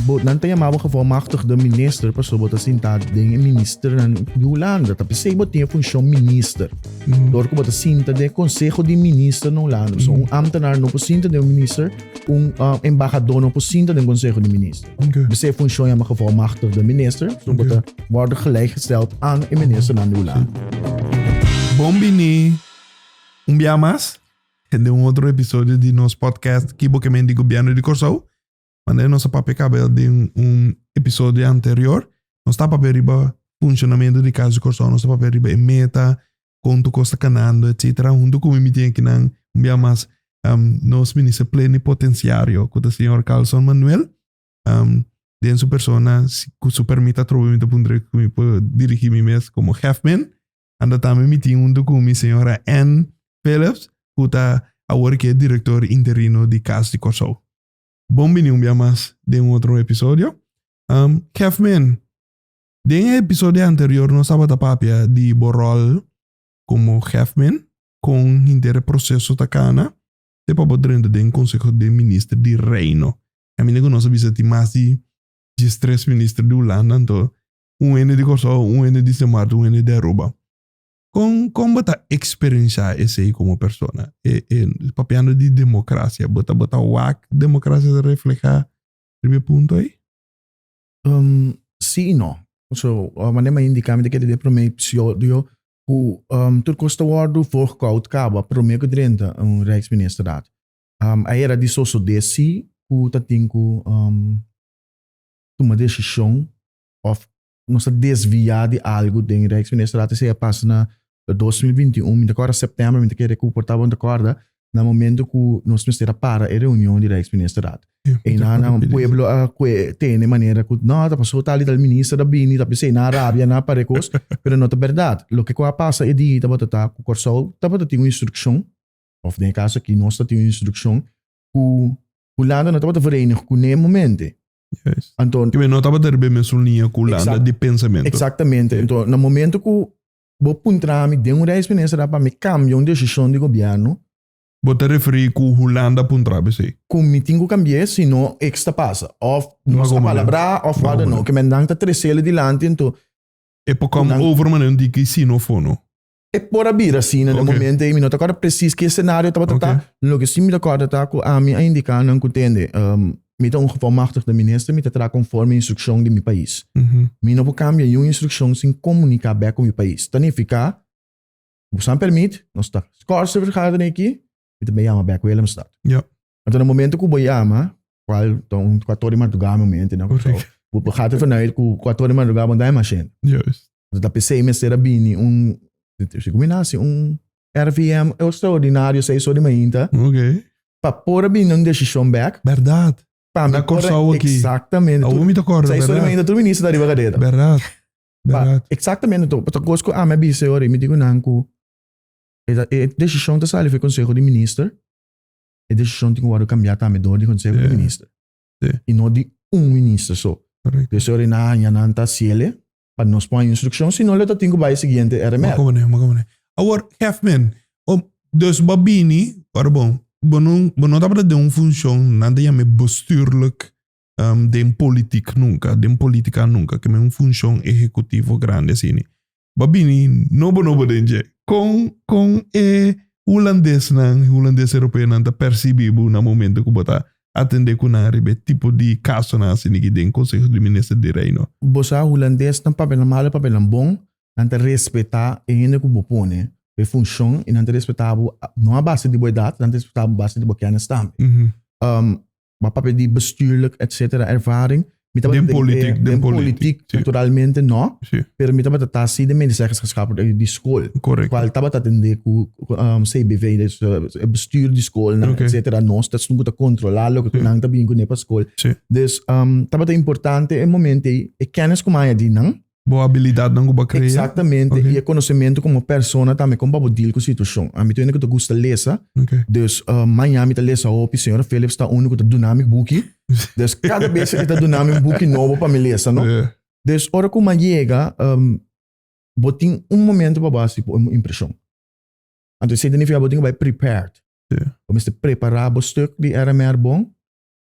Bo, nan ta yama bo gevolmachtigde minister pasobra bo ta sinta den e ministernan di Hulanda. Ta p'esei bo tin e funshon minister. Dor ku bo ta sinta den e konseho di minister na Hulanda. Pasobra un ambtenaar no por sinta den un minister, un embahador no por sinta den konseho di minister. P'esei e funshon yama gevolmachtigde minister. So bo ta wòrdu gelijkgesteld aan e ministernan di Hulanda. Bon bini un bia mas den un otro episodio di nos podcast Ki Bo Ke Men di Gobièrnu di Kòrsou. Manera nos a papia kaba den un episodio anterior, nos ta papia riba funshonamentu di Kas di Kòrsou, nos ta papia riba e meta, kon tur kos ta kanando, etsetera. Huntu ku mi mi tin akinan un bia mas nos minister plenipotensiario ku ta señor Carlson Manuel. Den su persona, ku su permit atrobe mi ta puntra ku mi por dirigí mi mes komo Hefman. Anda tambe mi tin huntu ku mi señora Ann Phillips ku ta awor ke direktor interino di Kas di Kòrsou. Bon bini un bia mas den un otro episodio. Um, Kevin, den e episodio anterior nos tabata papia di bo rol como Kevin, con henter e proceso ta cana, te pa bo drenta den Conseho di Minister di Reino. Caminda cu nos a bisa tin mas di 13 minister di Hulanda, anto un hende di Kòrsou, un hende di Sint Maarten, un hende di Aruba. Kon kon bo ta eksperensiá esei komo persona? E e papiando di demokrasia, bo ta bo ta wak demokrasia ta reflehá riba e punto ei? Um, sí i no. So, manera mi a indiká mi ta kere den e promé episodio ku um, tur kos ta wòrdu voorkoud kaba promé ku drenta un Rijksministerraad. Um, a era di sosodé sí ku ta tin ku um, tuma desishon òf nos ta desviá di algu den Rijksministerraad esei a pasa na 2021 mi ta kòrda sèptèmber mi ta kere ku por tabata kòrda na momento ku nos mester a para e reunion di Rijksministerraad e nan nan pueblo a kue tene manera ku no ta paso tal i tal minister a bini ta p'esei nan a rabia nan a para e kos pero no ta bèrdat loke ku a pasa e dia tabata ta ku Kòrsou tabata tin un instrukshon òf den e kaso aki nos ta tin un instrukshon ku Hulanda no tabata verenig kuné momente. Juist. Anto, Ke no tabata riba e mesun liña ku Hulanda di pensamentu. Exactamente. Anto, na momento ku bo puntra mi den un Rijksministerraad pa mi kambia un desishon di gobièrnu. Bo ta referí ku Hulanda a puntra bo esei? Ku mi tin ku kambi'é, si no eks ta pasa. Òf nos a palabrá òf wat dan ook. Ke men nan ta tres'é dilanti anto. E por kom over manera un tiki si no fono. E por a bira asina na e momento ei, mi no ta kòrda presis ki escenario tabata ta. Loke si mi ta kòrda ta ku ami a indiká nan ku tende, mi ta un gevolmachtigde minister, mi ta traha konforme instrukshon di mi pais. Mi no por kambia niun instrukshon sin komuniká bèk ku mi pais. Ta nifiká, ku boso a permit, nos ta skòrse vergadering aki, mi ta bai yama bèk Willemstad. Anto na momento ku bo yama, kual ta un kuator di mardugá momento, bo gaat ervan uit ku kuator di mardugá bo no ta yama shende. Anto ta p'esei mester a bini un, segun mi nasi, un RVM extraordinario seis or di mainta. Pa por a bini un desishon bèk. Bèrdat. Pa mi por a, exactamente. Awor mi ta kòrda, bèrdat. 6 or di mainta tur minister ta riba kadeta. Bèrdat, bèrdat. Exactamente, ta kos ku ami a bisa e ora ei, mi di ku nan ku e desishon ta sali for e konseho di minister. E desishon tin ku wòrdu kambiá tambe dor di konseho di minister. I no di un minister so. Des ora nan haña nan ta hasiel pa nos pon instrukshon, si no lo ta tin ku bai e siguiente RMR. M'a komprende. Awor, Hefman, dus bo a bini, ora bon, bo no bo no tabata den un funshon, nan ta yam'é bestuurlijk den politiek nunka, den politika nunka, ke men un funshon ehekutivo grandi asina. Bo a bini nobo nobo den dje. Kon kon e hulandesnan, hulandes europeonan ta persibí bo na momento ku bo ta atendé ku nan riba e tipo di kasonan asina aki den Konseho di Minister di Reino? Bo sa hulandesnan papia nan malu papia nan bon, nan ta respetá e hende ku bo pone pa e funshon i nan ta respetá bo no a base di bo edat, nan ta respetá bo a base di bo kènis tambe. Bo a papia di bestuurlijk et cetera ervaring. Mi tabata Den politiek, den politiek naturalmente no. Pero mi tabata ta si den medezeggenschap di school. Cual tabata atende cu CBV, dus e bestuur di schoolnan et cetera. Nos ta esun cu ta controla loke cu nan ta bin cune pa school. Dus tabata importante e momento ey, e kennis cu mi a haya di nan. Bo habilidadnan ku bo a krea. Exactamente, y e conocemento como persona tambe con pa bo deal cu situacion. Ami ta hende cu ta gusta lesa, dus maña mi ta lesa hopi, señora Philips ta uno cu ta duna mi buki, dus cada bes e ta duna mi un buki nobo pa mi lesa, no? Dus ora cu mi a yega, bo tin un momento pa bo haci un impresion. Anto esey ta nifica bo tin cu bay prepared. Bo mester prepara bo stuk di RMR bon.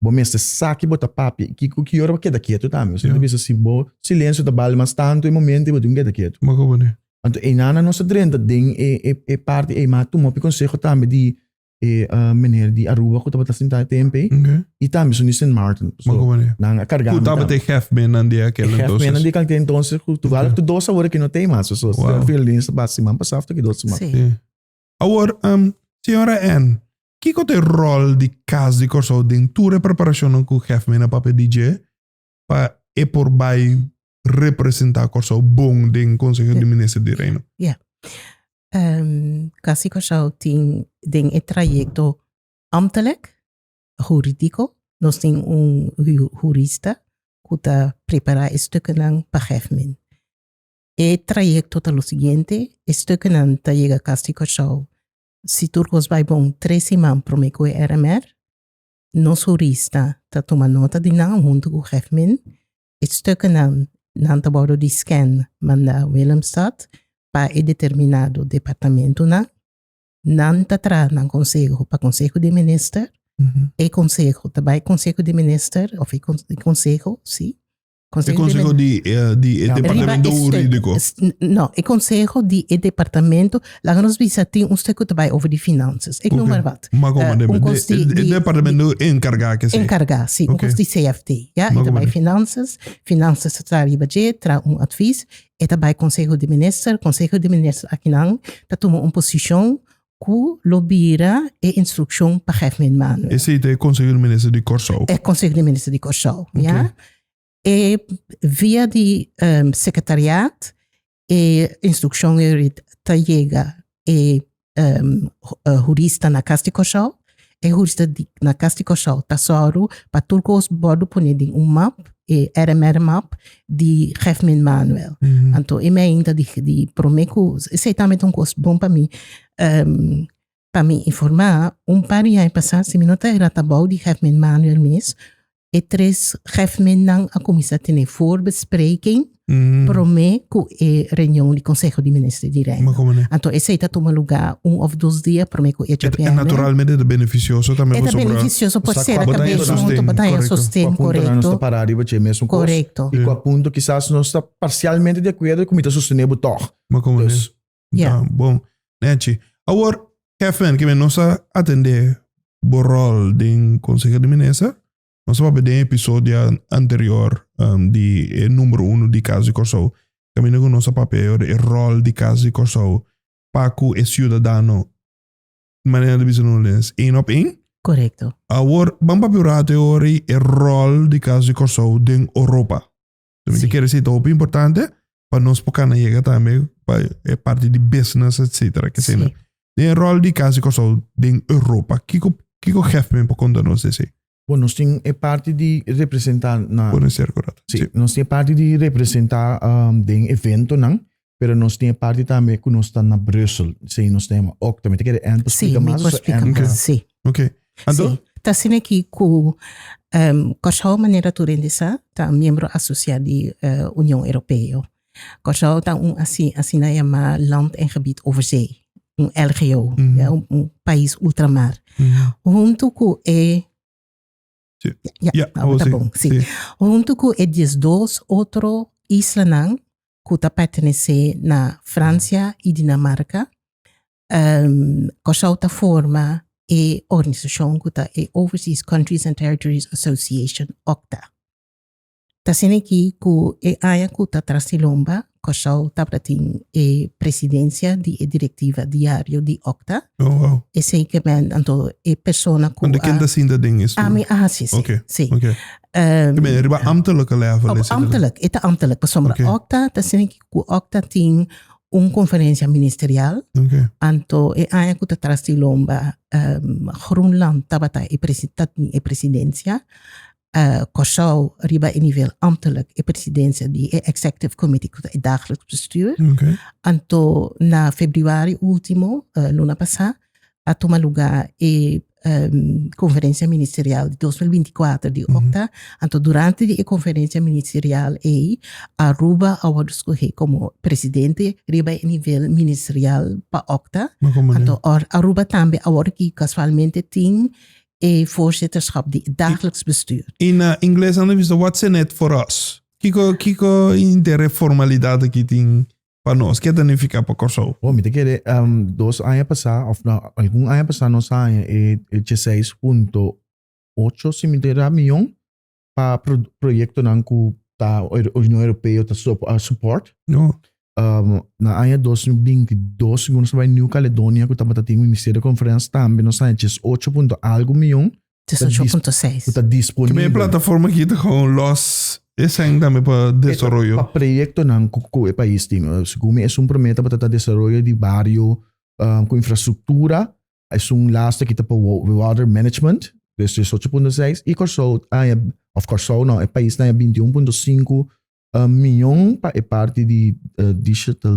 Bo mester sa ki bo ta papia i kiko ki ora bo keda ketu tambe. Pasobra ta bisa si bo silensio ta bali mas tantu e momento ei bo tin ku keda ketu. Anto einan nos ta drenta den e parti ei, ma a tuma hopi konseho tambe di e meneer di Aruba ku tabata sinta e tempu ei i tambe esun di Sint Maarten. So nan a karga mi tambe. Ku tabata e hefmennan di akel entonces? E hefmennan di akel entonces ku toevallig tur dos awor aki no ta ei mas. So Verlin ta basa siman pasá of ta ki dos siman. Awor, señora Ann, kiko ta e ròl di Kas di Kòrsou den tur e preparashonnan ku Hefmen a papia di dje pa e por bai representá Kòrsou bon den Konseho di Minister di Reino? Ya. Kas di Kòrsou tin den e trayekto ambtelijk, huridiko, nos tin un hurista ku ta prepará e stukkennan pa Hefmen. E trayekto ta lo siguiente, e stukkennan ta yega Kas di Kòrsou si tur kos bai bon tres siman promé ku e RMR. Nos hurista ta tuma nota di nan huntu ku Hefmin. E stukkennan nan ta wòrdu di scan manda Willemstad pa e determinado departamentunan. Nan ta traha nan konseho pa Konseho di Minister. E konseho ta bai Konseho di Minister òf e konseho, si. E conseho di, eh, di e departamento jurídico. No, e conseho di e departamento, laga nos bisa tin un stuk te bij over di finanzas. Ik noem maar wat. Maar kom maar, de, de, de, departamento encarga que Encarga, si, un kos di CFT. Ja, e bij finanzas, finanzas tra riba dje, tra un advies, e ta bij conseho di minister, conseho di minister akinan ta tuma un posicion Ku lo bira e instrukshon pa Gevmin Manuel. Esei ta e Konseho di Minister di Kòrsou. E Konseho di Minister di Kòrsou, ya. E via di sekretariat e instrukshon ei ta yega e hurista na Kas di Kòrsou. E hurista na Kas di Kòrsou ta sòru pa tur kos wòrdu pone den un map, e RMR map di Gevmin Manuel. Anto e mi ainda di di prome ku esei tambe ta un kos bon pa mi pa mi informá un par di aña pasá si mi no ta era ta bou di Gevmin Manuel mes e tres Gevminnan a kuminsá tene voorbespreking prome ku e reunion di Konseho di Minister di Reino. Anto esei ta tuma lugá un òf dos dia prome ku e djabièrnè. E naturalmente ta benefisioso tambe pasobra. E ta benefisioso por sera kabes huntu, bo ta haña sosten, korekto. Nos ta pará riba dje mesun kos. Korekto. I ku a punto kisas nos ta parsialmente di akuerdo ku mi ta sostené bo tòg. Ma komo ne? Ja. Bon, nechi. Awor, Kevin, ke nos a atendé bo ròl den Konseho di Minister. Nos a papia den episodio anterior di e numero uno di Kas di Kòrsou. Kaminda ku nos a papia e e ròl di Kas di Kòrsou pa ku e siudadano manera di bisa no les één op één. Korekto. Awor ban papia un rato e ora ei e ròl di Kas di Kòrsou den Oropa. Mi ta kere si ta hopi importante pa nos por kana yega tambe pa e parti di business etcetera. Sí. Den e ròl di Kas di Kòrsou den Europa, kiko kiko Hefman por konta nos di esei? Bon, nos tin e parti di representá na. Pone serko rato. Sí, nos tin e parti di representá den eventonan, pero nos tin e parti tambe ku nos ta na Brussel. Sí, nos ta yama OCTA. Mi ta kere Ann por splika mas. Sí, mi por splika mas, sí. Ok. Anto? Sí, ta asina aki ku Kòrsou manera tur hende sa ta miembro asosiá di Union Europeo. Kòrsou ta un asina yamá Land en Gebied Overzee, un LGO, ya, un pais ultramar. Huntu ku e Ja, ja, ta bon, si. Huntu ku e 12 otro islanan ku ta pertenesé na Fransia i Dinamarka, Kòrsou ta forma e organisashon ku ta e Overseas Countries and Territories Association, OCTA. Ta asina aki ku e aña ku ta tras di lomba, Kòrsou tabata tin e presidensia di e direktiva diario di OCTA. Oh, wow. Esei ke men, anto e persona ku a... Ken ta sinta den e stoel? Ami a hasi esei. Ok, si. Ok. Ke men riba ambtelijke level Op ambtelijk, e ta ambtelijk, pasobra OCTA ta asina aki ku OCTA tin un konferensia ministerial. Ok. Anto e aña ku ta tras di lomba, Groenland tabata e tatin e presidensia. Kòrsou riba e nivel ambtelijk e presidensia di e Executive Committee ku ta e dagelijks bestuur. Anto na februari ultimo, luna pasá, a tuma lugá e konferensia ministerial di 2024 di OCTA. Anto durante di e konferensia ministerial ei, Aruba a wòrdu skohé komo presidente riba e nivel ministerial pa OCTA. Anto Aruba tambe awor aki kasualmente tin. e voorzitterschap di dagelijks bestuur. In ingles nan ta bisa what's in it for us? Kiko kiko inter e formalidat aki tin pa nos? Ke ta nifiká pa Kòrsou? Bo, mi ta kere dos aña pasá òf no algun aña pasá nos a haña e dieseis punto ocho si mi ta era mion pa proyektonan ku ta Union Europeo ta support. No. Na aña 2022 segun nos a bai New Caledonia ku tabata tin un ministerio conference tambe nos a haña 18 punto algu mion 18.6. ku ta disponibel. E plataforma aki ta gewoon los esei tambe pa desaroyo. Pa proyektonan ku e pais tin. Segun mi esun promé tabata ta desaroyo di bario ku infrastruktura. Esun laatste ki ta pa water management, dus 18.6 i Kòrsou a haña, òf Kòrsou no, e pais a haña 21.5 mion pa e parti di digital,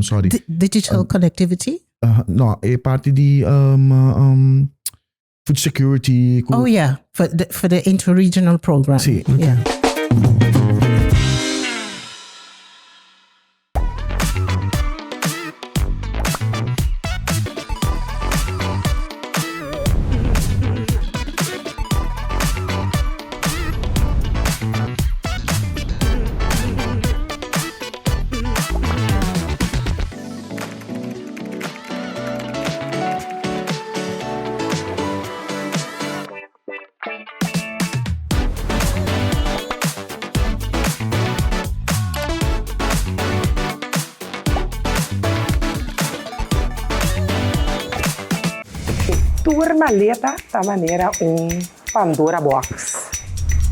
sorry. Digital connectivity? No, e parti di food security. Oh yeah, for the interregional program. Sí. Yeah. Tur maleta ta manera un Pandora box.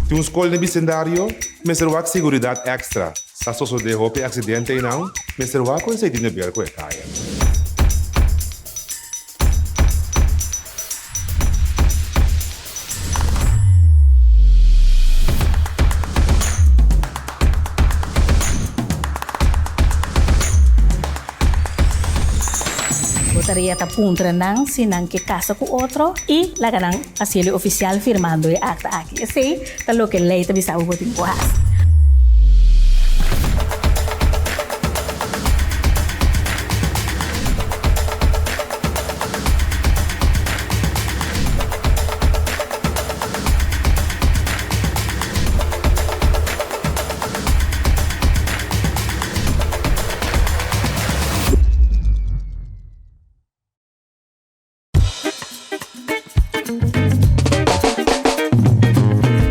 Tin un skol den bisendario mester wak seguridat èkstra. Sa sosodé hopi aksidente einan, mester wak ku esei tin de ber ku e kaya. Bo tarea ta puntra nan si nan ke kasa ku otro i laga nan hasiel e ofisial firmando e akta aki. Esei ta loke lei ta bisa bo bo tin ku hasi.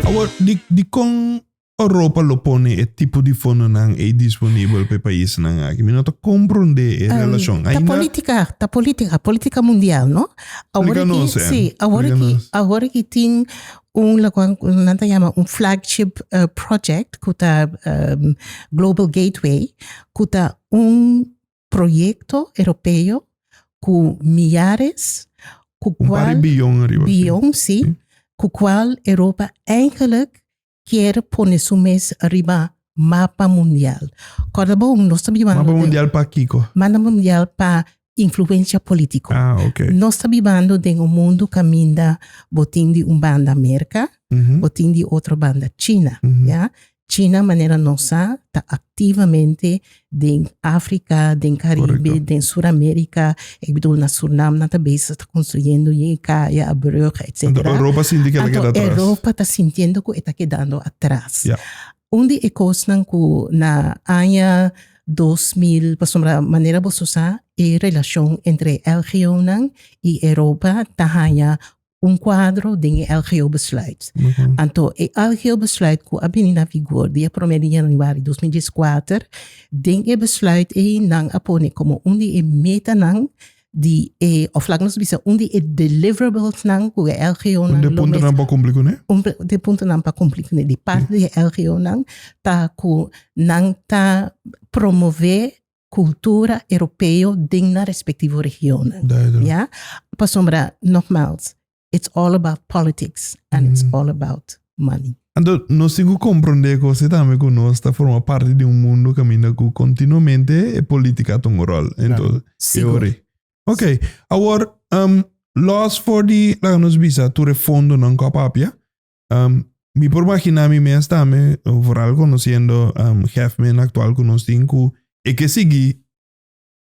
Awor, di, dikon Europa lo pone e tipo di fondonan ei disponibel pa e paisnan aki? Mi no ta komprondé e relashon. Ta politica, ta politica, politica mundial, no? Awor Explica aki, nos, Ann. sí, awor Explica aki, nos. awor aki tin un loke nan ta yama un flagship project ku ta Global Gateway, ku ta un proyecto europeo cu miyares cu Un par cual di biyon ariba. biyon sí, Sí. cu cual Europa eigenlijk kier pone su mes riba mapa mundial. Corda bon, nos ta bibando Mapa den- mundial pa kiko? mapa mundial pa influencia politico. Ah, ok. Nos ta bibando den un mundo caminda bo tin di un banda Merca, bo tin di otro banda China, ya. China manera nos sa ta activamente den Africa, den Caribe, den Sur America, ik bedoel na Suriname nan ta bezig ta construyendo yen kaya, brug, etcetera. Anto Europa sinti ke ta keda Anto atras. Europa ta sintiendo ku e ta kedando atras. Ja. Un di e kosnan ku na aña 2000, pasobra manera boso sa e relashon entre e LGOnan i Europa ta haña un kuadro den e LGO-besluit. Anto e LGO-besluit ku a bini na vigor dia promé di januari 2014, den e besluit ei nan a pone komo un di e metanan di e, òf laga nos bisa un di e deliverablesnan ku e LGOnan Un di e lo puntonan pa kumpli kuné? Un di e puntonan pa kumpli kuné di parti di e LGOnan ta ku nan ta promové cultura europeo den nan respectivo regionnan. Duidelijk. Ja? Pasobra, nogmaals, it's all about politics and it's all about money. Anto, nos tin ku komprondé kos ei tambe ku nos ta forma parti di un mundu kaminda ku kontinuamente e politika ta un ròl. Ento, Sigur. e ora ei. Ok, awor, um, los for di, laga nos bisa, tur e fondonan ku a papia, Um, mi por imaginá mi mes tambe, vooral conociendo um, hefmen actual ku nos tin, ku e ke sigui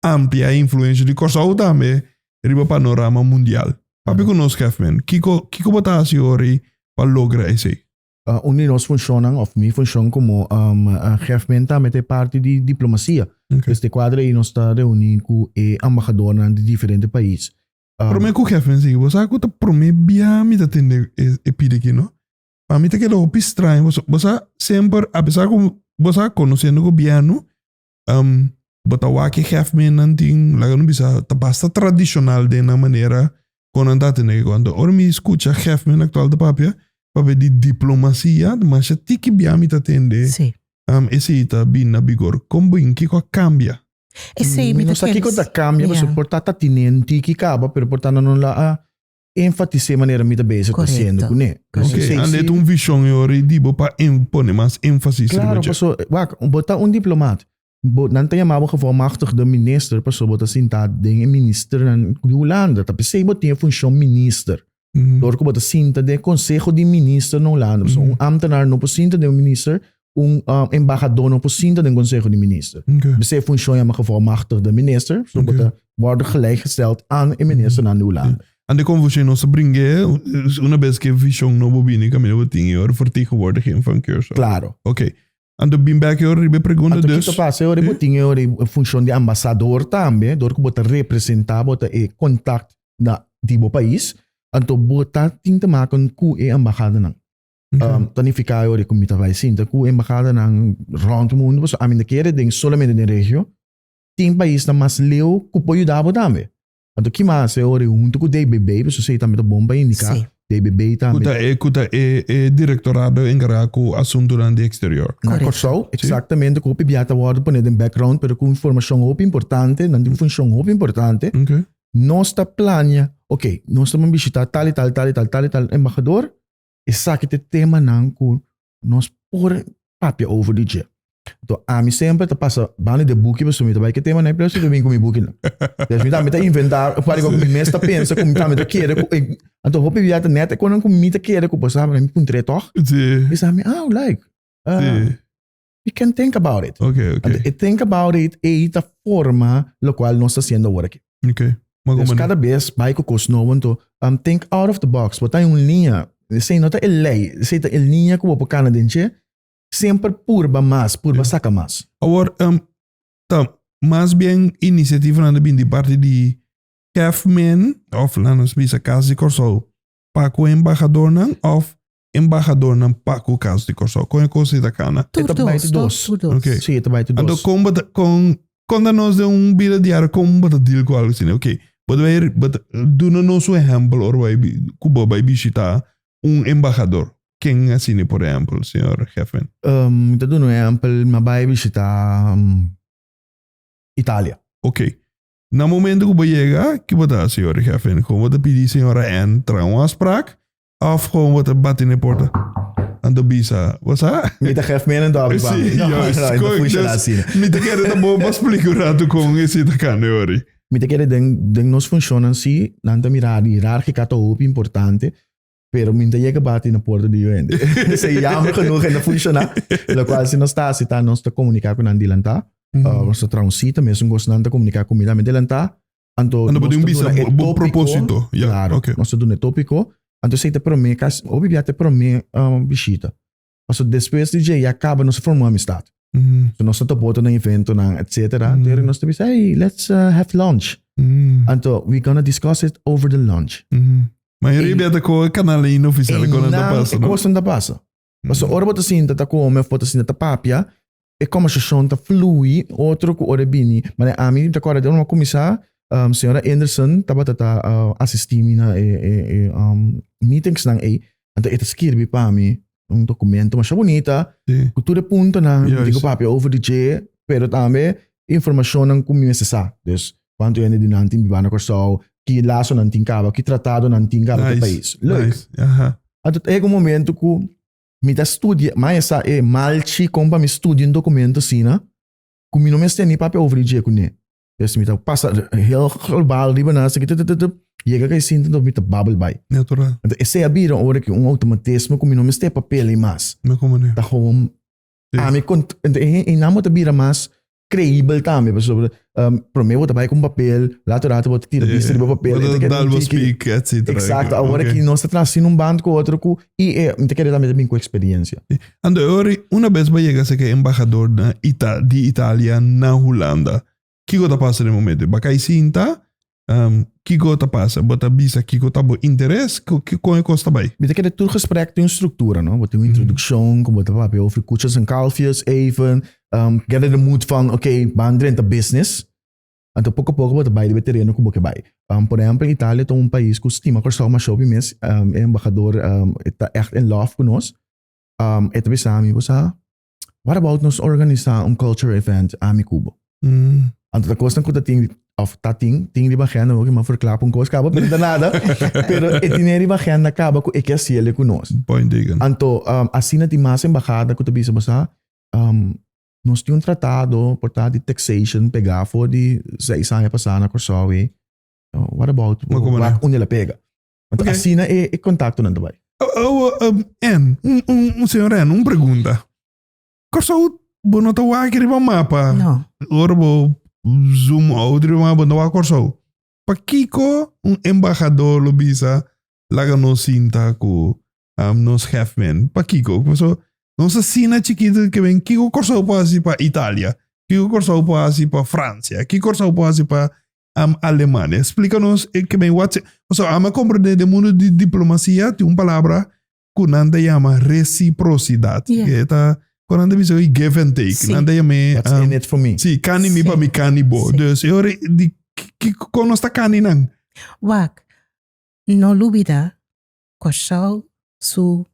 amplia e influencia di Kòrsou tambe riba panorama mundial. Papia ku nos Kevin, kiko kiko bo ta hasi ora pa logra esei? Un di nos funshonnan òf mi funshon komo Hefman tambe ta e parti di diplomasia. Okay. Desde kuadra ei nos ta reuní ku e embahadornan di diferente pais. Promé ku Hefman sigui, bo sa ku ta promé bia mi ta tende e pidi aki no? Pa mi ta keda hopi straño pasobra bo sa semper apesar ku bo sa konosiendo gobièrnu bo ta wak e hefmennan tin laga no bisa ta basta tradishonal den nan manera kon nan ta atende kiko. Anto ora mi skucha hefmen aktual ta papia, papia di diplomasia, masha tiki bia mi ta tende Sí. esei ta bin na bigor. Kon bin kiko a kambia? Esei mi Mi ta no sa kere kiko ta kambia, Ja. pasobra por ta ta tinen tiki kaba, pero por ta nan no la a enfatisé manera mi ta bezig ta haciendo Correcto. kuné. Ok, Esei ande sí. ta un vision e ora di bo pa en pone mas énfasis riba Claro, dje. paso, wak, bo ta un diplomaat. Bo, nan ta yama bo gevolmachtigde minister, paso bo ta sinta den e ministernan di Hulanda. Ta p'esei bo tin e funcion minister. Dor ku bo ta sinta den e conseho di minister na Hulanda. Paso un ambtenaar no por sinta den un minister, un embahador no por sinta den conseho di minister. Ok. P'esei e funcion yama gevolmachtigde minister. So bo Ok. ta worde gelijkgesteld aan e ministernan di Hulanda. Ande confusion nos ta bring'é una bes ku e vision nobo bini kaminda bo tin e ora vertegenwoordiging van Curaçao. Claro. Ok. Anto bin bek e ora riba e pregunta Anto dus. kiko pasa e ora bo tin e ora e funcion di ambasador tambe dor ku bo ta representa bo ta e contact na di bo pais anto bo ta tin te maken ku e embahadanan. Ok. Ta nifiká e ora ku mi ta bai sinta ku embahadanan rònt mundu pasobra ami no kere den solamente den regio tin paisnan mas leu ku por yuda bo tambe. Anto ki mas e ora hunto ku DBB, pasobra esei tambe ta bon pa indiká. Sí. DBB Ku tambe. ta e ku ta e e direktorado enkargá ku asuntunan di eksterior. Na Korekto. Kòrsou, Sí. eksaktamente, ku hopi bia ta wòrdu pone den background, pero ku informashon hopi importante, nan tin un funshon hopi importante. Ok. Nos ta plania, ok, nos ta ban bishitá tal i tal, tal i tal, tal i tal embahador, esaki ta e temanan ku nos por papia over di dje. Enton ami semper ta pasa banda di e buki pasobra mi ta bai ke tema nan plus mi ta bin ku mi bukinan. Des mi tambe ta inventa pari ku mi mes ta pensa ku mi tambe ta kere ku anto hopi bia ta net e konan ku mi ta kere ku bo sa mi puntr'é tòg. Sí. Mi sa mi ah like Sí. we can think about it. Ok, ok. Anto e think about it ei ta forma lokual nos ta hasiendo awor aki. Ok. Maar Dus como kada bes bai ku kos nobo anto think out of the box. Bo ta un liña, esei no ta e lei, esei ta e liña ku bo por kana den dje. Semper purba mas, purba saka mas. Awor, ta mas bien inisiativanan ta bin di parti di Kefmen òf laat nos bisa Kas di Kòrsou pa ku embahadornan òf embahadornan pa ku Kas di Kòrsou? Kon e kos ei ta kana? E Tur ta bai dos, tur dos. tur dos. Ok. Sí, e ta bai tur Anto dos. kon bo ta, kon, konta nos den un bida diario kon bo ta deal ku algu asina? Ok, bo ta bai, bo ta, duna nos un ehèmpel ora bo bai, ku bo bai bishitá un embahador. Ken asina por ehèmpel, señor Geffen? Mi ta duna un ehèmpel, mi a bai bishitá Italia. Ok. Na momento ku bo yega, ki bo ta hasi, señor Geffen? Kon bo ta pidi señora Ann traha un afspraak? Of gewoon bo ta bati na e porta? Anto bisa, bo sa? Mi ta gef menen to abri pa mi. Sí, No, juist. no, e ta funciona Dus, asina. Mi ta kere ta bon pa splika un rato kon esei ta kanda e ora. Mi ta kere den, den nos funcionnan si, nan ta mira hierarchica ta hopi importante, pero mi no ta yega bati na porta di yu hende. Esei jammer genoeg e no funciona. Locual si nos ta hasi ta nos ta comunica cu nan dilanta. Nos ta traha un cita, mesun cos nan ta comunica cu mi tambe dilanta. Anto Anto bo nos tin ta bisa duna e bo tópiko. propósito. Ja, Claro, ok. nos ta duna e tópiko. Anto esei ta promé kas, hopi bia ta e promé um, bishita. Pasobra despues di dje ya kaba nos a forma un amistat. So nos ta topa otro na eventonan, etcetera. Anto eri nos ta bisa, hey, let's have lunch. Anto we gonna discuss it over the lunch. Ma e riba ta ko e kanal inofisial E kon nan ta nan, pasa, e no? kosnan ta pasa. Pasobra ora bo ta sinta ta kome of bo ta sinta ta papia, e kombersashon ta flui otro ku ora e bini. Manera ami ta kòrda di ora mi a kuminsá, señora Anderson tabata ta asistí mi na e meetingsnan ei. Anto e ta skirbi pa mi un dokumento masha bunita ku tur e puntonan mi tin ku papia over di dje, pero tambe informashonnan ku mi mester sa. Dus kuantu hende di nan tin biba na Kòrsou, ki lasonan tin kaba, ki tratadonan tin kaba ku e pais. Leuk. Anto ta yega un momento ku Mi ta studia, ma e sa e malchi kon pa mi studia un documento asina, ku mi no mester ni papia over di dje kuné. Dus mi ta pasa heel globaal riba nan asina, tutututup, yega ka e sinta enton mi ta babbel bai. Natural. Enton esei a bira ora ki un automatismo ku mi no mester papel ei mas. Na kon manera? Ta gewoon Sí. ami kont, enton e, e nan bo ta bira mas. creíbel tambe, pasobra um, promé bo ta bai ku un papel, later rato bo ta tira bista riba papel, e ta keda Dal un bo tiki. speak, etcétera. Exacto, awor Ok. aki nos ta traha asina un band ku otro ku i e mi ta kere tambe ta bin ku experiencia. Anto e ora una bes bo yega seke embahador na Ita di Italia na Hulanda, kiko ta pasa den momento? Bo a kai sinta, um, kiko ta pasa? Bo ta bisa kiko ta bo interes? Ko kon e kos ta bai? Mi ta kere tur gesprek tin un struktura, no? Bo tin un introdukshon ku bo ta papia over koetjes en kalfjes even, um, get in the mood van oké, ban drenta business. Anto poko poko bo ta bai riba e tereno ku bo ke bai. Um, por ehempel, Italia ta un pais ku stima Kòrsou masha hopi mes. Um, e embahador um, e ta ègt in love ku nos. Um, e ta bisa mi, bo sa, what about nos organisá un culture event ami ku bo? Anto ta kosnan ku ta tin, of ta tin, tin riba agenda, no ke mi a verklap un kos kaba, pero no ta nada. Pero e tine riba agenda kaba ku e ke hasiel ku nos. Point taken. Anto, um, asina tin mas embahada ku ta bisa, bo sa, um, Nos tin un tratado por ta di taxation pegá for di seis aña pasá na Kòrsou i what about Maar como wak unda el a pega? Anto Ok. asina e e kontaktonan ta bai. Oh, oh, um, en, un, un, un señor En, un pregunta. Kòrsou, bo no ta wak riba mapa. No. Ora bo zoom out riba mapa, bo no ta wak Kòrsou. Pakiko un embahador lo bisa laga nos sinta ku um, nos hefmen? Pakiko? Paso nos asina chikitu ke ben kiko Kòrsou por hasi pa Italia? Kiko Kòrsou por hasi pa Fransia? Kiko Kòrsou por hasi pa um, Alemania? Splika nos eh, ke ben wat paso amo a komprende den mundu di diplomasia tin un palabra ku nan ta yama resiprosidat. Yeah. Ke ta ku nan ta bisa give and take. Sí. Nan ta yam'é What's in it for me? Sí, kani mi Sí. pa mi kani bo. Sí. Dus e ora di kiko kon nos ta kani nan? Wak, no lubida Kòrsou su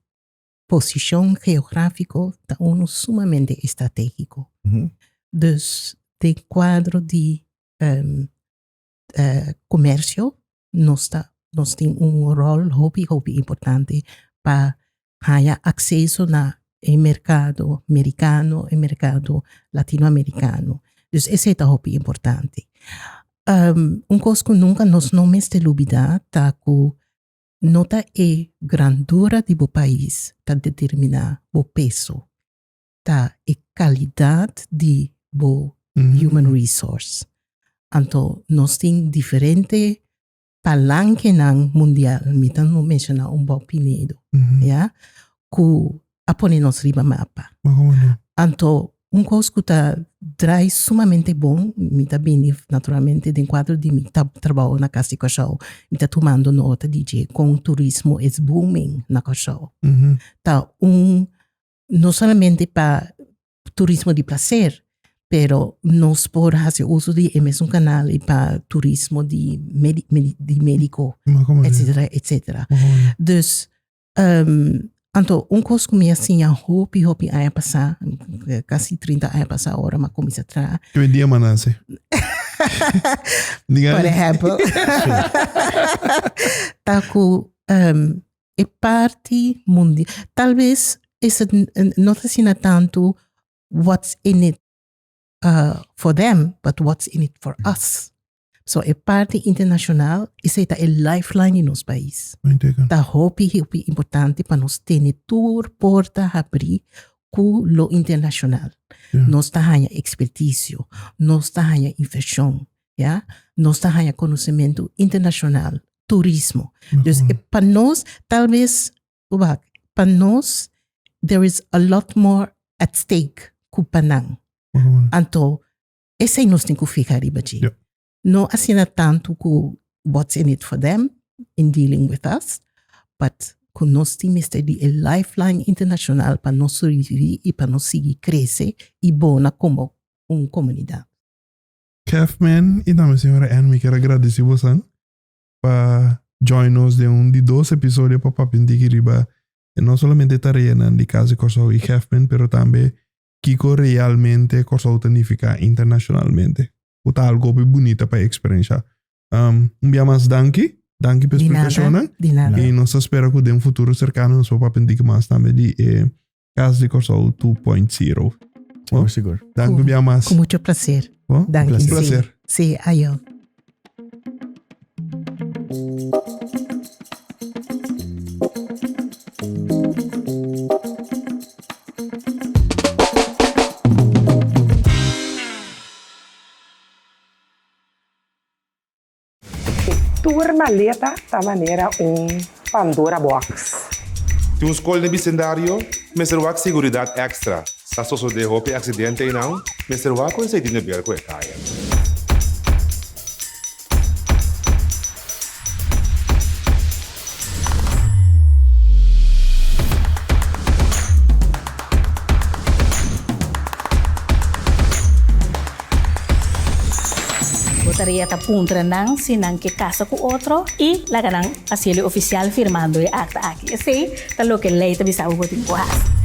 posishon geográfiko ta unu sumamente estratégiko. Dus den kuadro di komersio nos ta nos tin un ròl hopi hopi importante pa haña akseso na e merkado merikano, e merkado latinoamerikano. Dus esei ta hopi importante. Un kos ku nunka nos no mester lubidá ta ku no ta e grandura di bo pais ta determiná bo peso, ta e kalidat di bo human resource. Anto nos tin diferente palankenan mundial, mi ta menshoná un Bob Pinedo, ya, ku a pone nos riba mapa. Anto un kos ku ta drai sumamente bon, mi ta bini naturalmente den kuadro di mi trabou na Kas di Kòrsou, mi ta tumando nota di dje kon turismo is booming na Kòrsou. Ta un, no solamente pa turismo di placer, pero nos por hasi uso di e mesun kanal i pa turismo di di mediko, etcetera, etcetera. Dus Anto un kos ku mi a siña hopi hopi aña pasá, kasi 30 aña pasá ora mi a kuminsá traha. Ke dia mi a nase? Por ehèmpel. Ta ku e parti mundial, tal bes no ta asina tantu what's in it for them, but what's in it for us. So e parti internacional, esei ta e lifeline di nos pais. Ta hopi hopi importante pa nos tene tur porta habrí ku lo internacional. Nos ta haña experticio, nos ta haña inversion, ya, nos ta haña conocemento internacional, turismo. Dus pa nos tal bes, wak, pa nos there is a lot more at stake ku pa nan. Anto Esei nos tin ku fiha riba dje. Ja. No asina tantu ku what's in it for them in dealing with us, but ku nos tin mester di e lifeline internashonal pa nos sobreviví i pa nos sigui krese i bona komo un komunidat. Kefman i tambe señora Ann mi kier a gradisi bosan pa join nos den un di dos episodio pa papia un tiki riba no solamente tareanan di Kas di Kòrsou i Kefman pero tambe Kiko realmente Kòrsou ta nifiká internashonalmente? Ku ta algu hopi bunita pa eksperenshá. Un bia mas danki. Danki pa e Di nada, splikashonnan. di nada. I nos ta spera ku den futuro serkano nos por papia un tiki mas tambe di e Kas di Kòrsou 2.0. Sigur, sigur. Danki un bia mas. Ku mucho plaser. Bo? Danki. Un plaser. Sí, ayo. Tur maleta ta manera un Pandora box. Tin un skol den bisendario, mester wak seguridat èkstra. Sa sosodé hopi aksidente einan, mester wak ku esei tin de ber ku e kaya. Bo tarea ta puntra nan si nan ke kasa ku otro i laga nan hasiel e ofisial firmando e akta aki. Esei ta loke lei ta bisa bo bo tin ku hasi.